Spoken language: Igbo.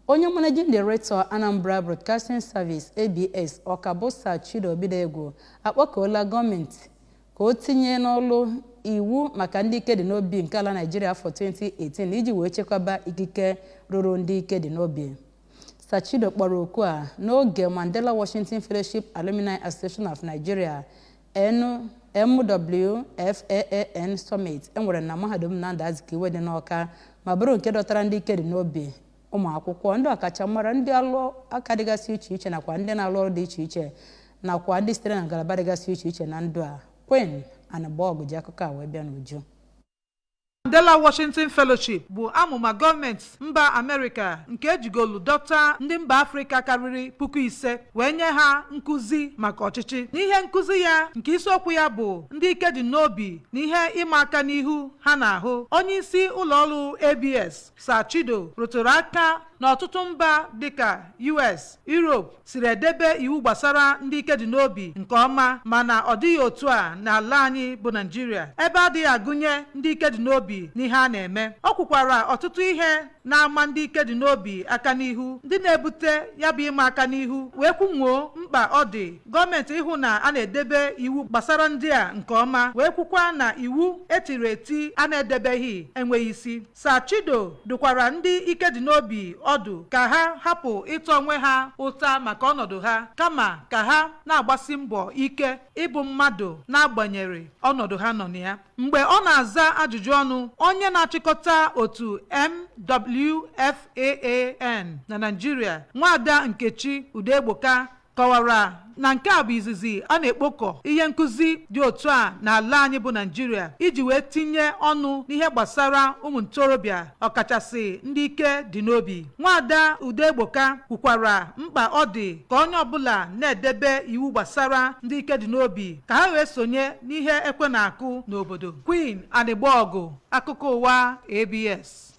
Onye Managing Director, Anambra Broadcasting Service, ABS, Ọka, Sir Chido Obidegwu, akpọkuola gọọmenti ka o tinye n'ọlụ iwu maka ndị ike dị n'obi nke ala Naijiria afọ 2018 iji wee chekwaba ikike ruru ndị ike dị n'obi. Sir Chido kpọrọ oku a n'oge Mandela Washington Fellowship Alumni Association of Nigeria, MWFAAN Summit enwere na Mahadum Nnamdi Azikiwe dị n'Ọka, ma bụrụ nke dọtara ndị ike dị n'obi, ụmụ akwụkwọ, ndị ọkachamara, ndị ọlụ aka dịgasị iche iche, nakwa ndị na-alụ ọrụ dị iche iche, nakwa ndị sitere na ngalaba dịgasị iche iche na ndụ a. Queen Anagbaogu ji akụkọ a wee bịa n'uju. Mandela Washington Fellowship bụ amụma gọọmenti mba Amerịka nke ejigolu dọta ndị mba Afrịka karịrị 5,000 wee nye ha nkụzi maka ọchịchị. N'ihe nkụzi ya nke isiokwu ya bụ "Ndị ike dị n'obi na ihe ịma aka n'ihu ha na-ahụ", onye isi ụlọọrụ ABS, Sir Chido, rụtụrụ aka n'ọtụtụ mba dịka US, Europe siri edebe iwu gbasara ndị ike dị n'obi nke ọma, mana ọ dịghị otu a n'ala anyị bụ Naijiria, ebe adịghị agụnye ndị ike dị n'obi n'ihe a na-eme. Ọ kwukwara ọtụtụ ihe na-ama ndị ike dị n'obi aka n'ihu, ndị na-ebute ya bụ ịma aka n'ihu, wee kwunwoo mkpa ọ dị gọọmenti ịhụ na a na-edebe iwu gbasara ndị a nke ọma, wee kwukwa na iwu etiri eti a na-edebeghị enweghị isi. Sir Chido dụkwara ndị ike dị n'obi ọdụ ka ha hapụ ịtọ onwe ha ụta maka ọnọdụ ha, kama ka ha na-agbasi mbọ ike ịbụ mmadụ n'agbanyeghị ọnọdụ ha nọ na ya. Mgbe ọ na-aza ajụjụ ọnụ, onye na-achịkọta otu MWFAAN na Naịjirịa, Nwaada Nkechi Udegboka, kọwara na nke a bụ izizi a na-ekpokọ ihe nkụzi dị otu a n'ala anyị bụ Naijiria iji wee tinye ọnụ n'ihe gbasara ụmụ ntorobịa, ọkachasị ndị ike dị n'obi. Nwaada Udegboka kwukwara mkpa ọ dị ka onye ọbụla na-edebe iwu gbasara ndị ike dị n'obi ka ha wee sonye n'ihe ekwe na-akụ n'obodo. Queen Anigbogu, akụkọ ụwa ABS.